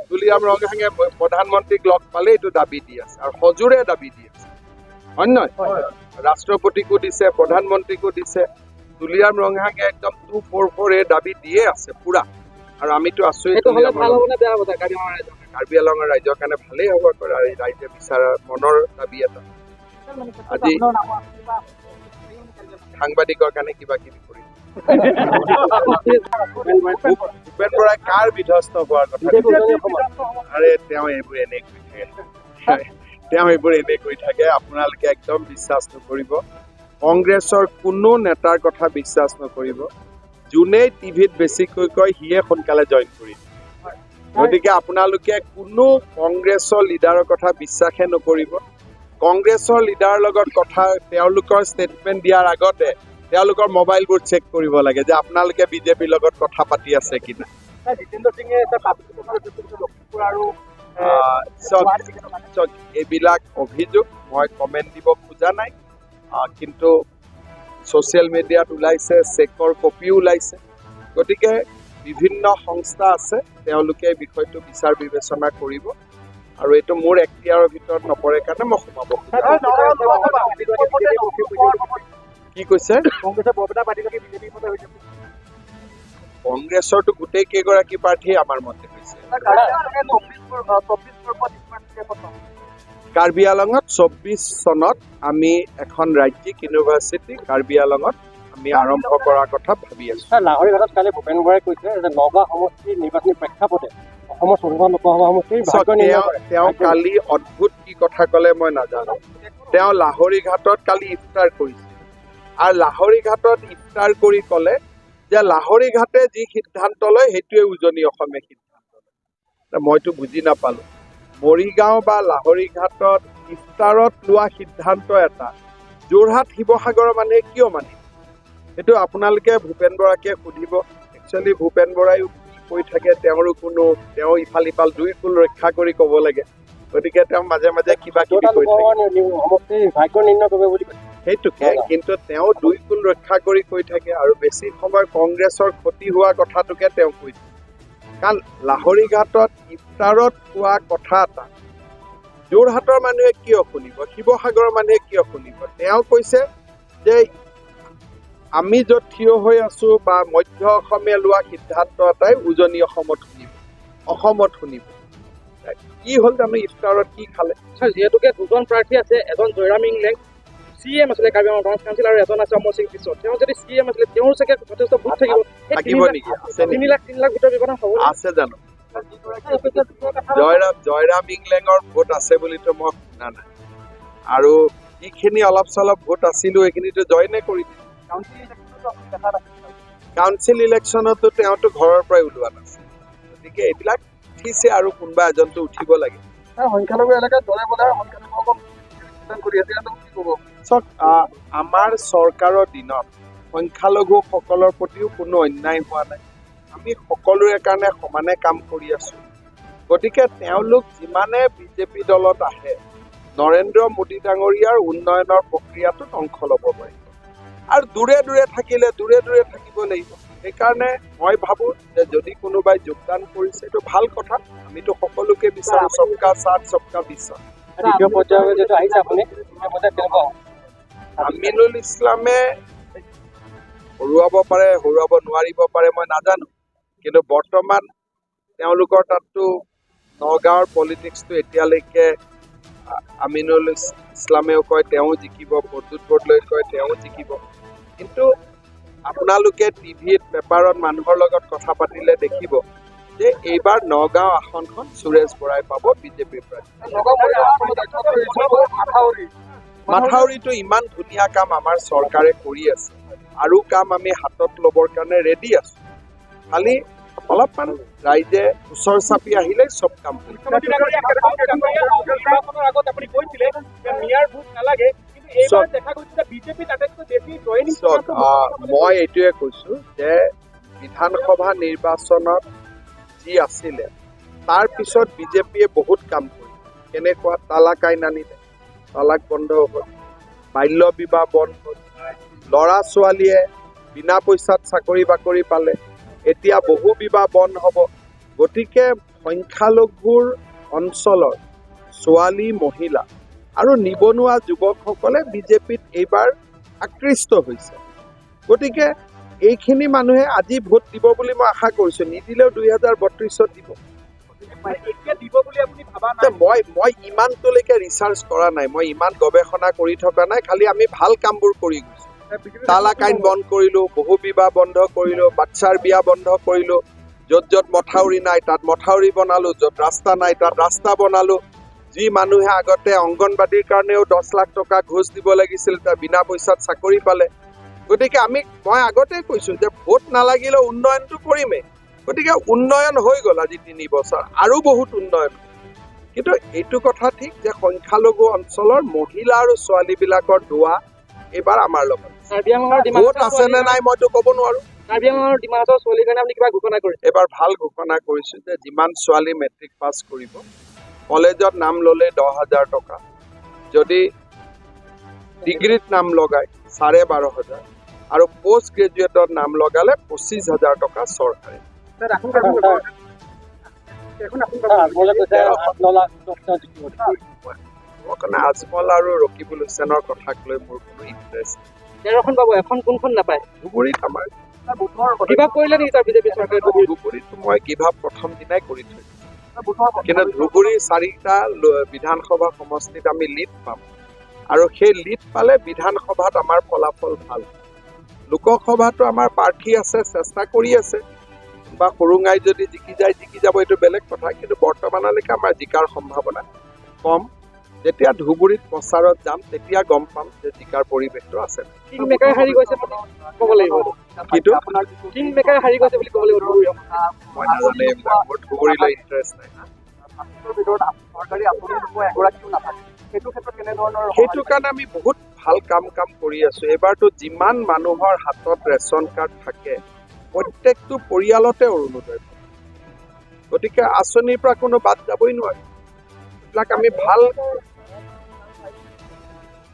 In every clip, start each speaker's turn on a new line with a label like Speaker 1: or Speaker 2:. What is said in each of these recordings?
Speaker 1: তুলিৰাম ৰংহাঙে প্ৰধানমন্ত্ৰীক লগ পালে এইটো দাবী দি আছে আৰু সজোৰে দাবী দি আছে, হয় নহয়? ৰাষ্ট্ৰপতিকো দিছে, প্ৰধানমন্ত্ৰীকো দিছে। তুলিৰাম ৰংহাঙে একদম 244A দাবী দিয়ে আছে পুৰা। আৰু আমিতো আছোৱেই। কাৰ্বি আংলঙৰ ৰাইজৰ কাৰণে ভালেই হ'ব, ৰাইজে বিচৰা মনৰ দাবী এটা। আজি সাংবাদিকৰ কাৰণে কিবা কিবি কৰিম। ভূপেন বৰাই কাৰ বিধ্বস্ত হোৱাৰ কথা? আৰে তেওঁ এইবোৰ এনেই কৈ থাকে, তেওঁ এইবোৰ এনেই কৈ থাকে। আপোনালোকে একদম বিশ্বাস নকৰিব, কংগ্ৰেছৰ কোনো নেতাৰ কথা বিশ্বাস নকৰিব। যোনেই টিভিত বেছিকৈ কয় সিয়ে সোনকালে জইন কৰি। গতিকে আপোনালোকে কোনো কংগ্ৰেছৰ লিডাৰৰ কথা বিশ্বাসে নকৰিব। কংগ্ৰেছৰ লিডাৰৰ লগত কথা, তেওঁলোকৰ ষ্টেটমেণ্ট দিয়াৰ আগতে তেওঁলোকৰ মোবাইলবোৰ চেক কৰিব লাগে যে আপোনালোকে বিজেপিৰ লগত কথা পাতি আছে কি নাই। চাওক, এইবিলাক অভিযোগ মই কমেণ্ট দিব খোজা নাই, কিন্তু ছ'চিয়েল মিডিয়াত ওলাইছে, চেকৰ কপিও ওলাইছে। গতিকে বিভিন্ন সংস্থা আছে, তেওঁলোকে বিষয়টো বিচাৰ বিবেচনা কৰিব। আৰু এইটো মোৰ এখতিয়াৰৰ ভিতৰত নপৰে কাৰণে মই সোমাব। কি কৈছে? কংগ্ৰেছৰতো গোটেই কেইগৰাকী প্ৰাৰ্থী আমাৰ মতে হৈছে। কাৰ্বি আংলঙত 24 চনত আমি এখন ৰাজ্যিক ইউনিভাৰ্চিটি কাৰ্বি আংলঙত আমি আৰম্ভ কৰাৰ কথা ভাবি আছো।
Speaker 2: লাহৰীঘাটত কালি ভূপেন বৰাই কৈছে যে নগাঁও সমষ্টিৰ নিৰ্বাচনী প্ৰেক্ষাপটে অসমৰ চতুৰ্থ লোকসভা সমষ্টিৰ
Speaker 1: তেওঁ কালি অদ্ভুত কি কথা ক'লে মই নাজানো। তেওঁ লাহৰীঘাটত কালি ইফতাৰ কৰিছে আৰু লাহৰীঘাটত ইফতাৰ কৰি ক'লে যে লাহৰীঘাটে যি সিদ্ধান্ত লয় সেইটোৱে উজনি অসমে সিদ্ধান্ত লয়। মইতো বুজি নাপালো, মৰিগাঁও বা লাহৰীঘাটত ইফতাৰত লোৱা সিদ্ধান্ত এটা যোৰহাট শিৱসাগৰৰ মানুহে কিয় মানিব? সেইটো আপোনালোকে ভূপেন বৰাকে সুধিব। একচুৱেলি ভূপেন বৰাইও কি কৈ থাকে তেওঁৰো কোনো, তেওঁ ইফাল ইফাল দুই কুল ৰক্ষা কৰি ক'ব লাগে। গতিকে তেওঁ মাজে মাজে কিবা কিবি কৈ থাকে, সেইটোকে। কিন্তু তেওঁ দুই কুল ৰক্ষা কৰি কৈ থাকে আৰু বেছি সময় কংগ্ৰেছৰ ক্ষতি হোৱা কথাটোকে তেওঁ কৈ থাকে। কাৰণ লাহৰীঘাটত ইফতাৰত কোৱা কথা এটা যোৰহাটৰ মানুহে কিয় শুনিব, শিৱসাগৰৰ মানুহে কিয় শুনিব? তেওঁ কৈছে যে আমি য'ত থিয় হৈ আছো বা মধ্য অসমে লোৱা সিদ্ধান্ত এটাই উজনি অসমত শুনিব, অসমত শুনিব। কি হ'ল জানো ইফতাৰত কি খালে?
Speaker 2: যিহেতুকে দুজন প্ৰাৰ্থী আছে, এজন জয়ৰাম ইংলেং চি এম আছিলে কাৰ্বি আংলং টাউন কাউন্সিল আৰু এজন আছে অমৰ সিং পিছত। তেওঁ যদি চি এম আছিলে তেওঁৰ চাগে যথেষ্ট ভোট থাকিব,
Speaker 1: থাকিব নেকি?
Speaker 2: 3 লাখ 3 লাখ ভোটৰ ব্যৱধান হ'ব
Speaker 1: আছে জানো? জয়ৰাম ইংলেঙৰ ভোট আছে বুলিতো মই শুনা নাই। আৰু যিখিনি অলপ চলপ ভোট আছিলো সেইখিনিতো জইনে কৰি দিলে। কাউন্সিল ইলেকশ্যনতো তেওঁতো ঘৰৰ পৰাই ওলোৱা নাছিল। গতিকে এইবিলাক উঠিছে আৰু কোনোবা এজনতো উঠিব লাগে।
Speaker 2: সংখ্যালঘু এলেকাত দলে বলে সংখ্যালঘুসকল কৰি আছে, কি ক'ব?
Speaker 1: চাওক, আমাৰ চৰকাৰৰ দিনত সংখ্যালঘুসকলৰ প্ৰতিও কোনো অন্যায় হোৱা নাই। আমি সকলোৰে কাৰণে সমানে কাম কৰি আছো। গতিকে তেওঁলোক যিমানে বিজেপি দলত আহে, নৰেন্দ্ৰ মোদী ডাঙৰীয়াৰ উন্নয়নৰ প্ৰক্ৰিয়াটোত অংশ ল'ব পাৰিব। আৰু দূৰে দূৰে থাকিলে দূৰে দূৰে থাকিব লাগিব। সেইকাৰণে মই ভাবোঁ যে যদি কোনোবাই যোগদান কৰিছে এইটো ভাল কথা। আমিতো সকলোকে বিচাৰোঁ, চবকা সাথ চবকা বিশ্বাস। আমিনুল ইছলামে হৰুৱাব পাৰে, হৰুৱাব নোৱাৰিব পাৰে মই নাজানো, কিন্তু বৰ্তমান তেওঁলোকৰ তাততো নগাঁৱৰ পলিটিক্সটো এতিয়ালৈকে আমিনুল ইছলামেও কয় তেওঁ জিকিব, প্ৰদ্যুৎ বৰদলৈ কয় তেওঁ জিকিব। কিন্তু আপোনালোকে টিভিত পেপাৰত মানুহৰ লগত কথা পাতিলে দেখিব যে এইবাৰ নগাঁও আসনখন সুৰেশ বৰাই পাব বিজেপিৰ পৰা। মাথাউৰিটো ইমান ধুনীয়া কাম আমাৰ চৰকাৰে কৰি আছে আৰু কাম আমি হাতত ল'বৰ কাৰণে ৰেডি আছো। খালি অলপমান ৰাইজে ওচৰ চাপি আহিলে চব কাম। মই এইটোৱে কৈছো যে বিধানসভা নিৰ্বাচনত যি আছিলে তাৰ পিছত বিজেপিয়ে বহুত কাম কৰিলে। কেনেকুৱা তালাক আইন আনিলে, তালাক বন্ধ হ'ল, বাল্য বিবাহ বন্ধ হ'ল, ল'ৰা ছোৱালীয়ে বিনা পইচাত চাকৰি বাকৰি পালে, এতিয়া বহু বিবাহ বন্ধ হ'ব। গতিকে সংখ্যালঘুৰ অঞ্চলৰ ছোৱালী, মহিলা আৰু নিবনুৱা যুৱকসকলে বিজেপিত এইবাৰ আকৃষ্ট হৈছে। গতিকে এইখিনি মানুহে আজি ভোট দিব বুলি মই আশা কৰিছোঁ, নিদিলেও 2032ত দিব। মই ইমানটোলৈকে ৰিচাৰ্চ কৰা নাই, মই ইমান গৱেষণা কৰি থকা নাই, খালি আমি ভাল কামবোৰ কৰি গৈছোঁ। তালাক আইন বন্ধ কৰিলোঁ, বহু বিবাহ বন্ধ কৰিলোঁ, বাচ্ছাৰ বিয়া বন্ধ কৰিলোঁ, য'ত য'ত মথাউৰি নাই তাত মথাউৰি বনালোঁ, য'ত ৰাস্তা নাই তাত ৰাস্তা বনালোঁ। যি মানুহে আগতে অংগনবাদীৰ কাৰণেও 10 লাখ টকা ঘোচ দিব লাগিছিল, তাৰ বিনা পইচাত চাকৰি পালে। গতিকে মই আগতেই কৈছোঁ যে ভোট নালাগিলেও উন্নয়নটো কৰিমেই। গতিকে উন্নয়ন হৈ গ'ল আজি 3 বছৰ, আৰু বহুত উন্নয়ন। কিন্তু এইটো কথা ঠিক যে সংখ্যালঘু অঞ্চলৰ মহিলা আৰু ছোৱালীবিলাকৰ দোৱা এইবাৰ আমাৰ লগত। ভোট আছে নে নাই মইতো ক'ব নোৱাৰো। এইবাৰ ভাল ঘোষণা কৰিছোঁ যে যিমান ছোৱালী মেট্ৰিক পাছ কৰিব, কলেজত নাম ল'লে 10,000 টকা, যদি ডিগ্ৰীত নাম লগায় 12,500 আৰু পষ্ট গ্ৰেজুৱেটত নাম লগালে 25,000 টকা চৰকাৰে। আজমল আৰু ৰকিবুল হুছেইনৰ কথাক লৈ মোৰ কোনো ইণ্টাৰেষ্ট নাই। ধুবুৰীত আমাৰ ধুবুৰীত মই গিভ আপ প্ৰথম দিনাই কৰি থৈ দিছোঁ। কিন্তু ধুবুৰী 4টা বিধানসভা সমষ্টিত আমি লিড পাম, আৰু সেই লিড পালে বিধানসভাত আমাৰ ফলাফল ভাল। লোকসভাতো আমাৰ প্ৰাৰ্থী আছে, চেষ্টা কৰি আছে, বা সৰুঙাই যদি জিকি যায় জিকি যাব, এইটো বেলেগ কথা। কিন্তু বৰ্তমানলৈকে আমাৰ জিকাৰ সম্ভাৱনা কম। যেতিয়া ধুবুৰীত প্ৰচাৰত যাম তেতিয়া গম পাম যে জিকাৰ পৰিৱেশটো আছে। কিন্তু মই নাজানো এইবিলাক, মোৰ ধুবুৰীলৈ ইণ্টাৰেষ্ট নাই। সেইটো কাৰণে আমি বহুত ভাল কাম কৰি আছো। এইবাৰতো যিমান মানুহৰ হাতত ৰেচন কাৰ্ড থাকে প্ৰত্যেকটো পৰিয়ালতে অৰুণোদয় পায়। গতিকে আঁচনিৰ পৰা কোনো বাদ যাবই নোৱাৰে। এইবিলাক আমি ভাল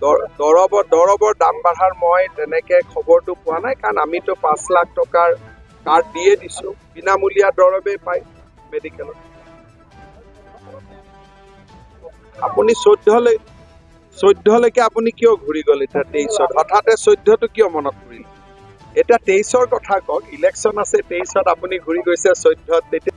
Speaker 1: দৰৱৰ দাম বাঢ়াৰ মই তেনেকে খবৰটো পোৱা নাই, কাৰণ আমিতো 5 লাখ টকাৰ কাৰ্ড দিয়ে দিছোঁ, বিনামূলীয়া দৰৱেই পায় মেডিকেলত। আপুনি 14লৈকে আপুনি কিয় ঘূৰি গ'ল এতিয়া 23ত? হঠাতে 14টো কিয় মনত পৰিল? এতিয়া 23ৰ কথা কওক, ইলেকশ্যন আছে 23ত, আপুনি ঘূৰি গৈছে 14ত। তেতিয়া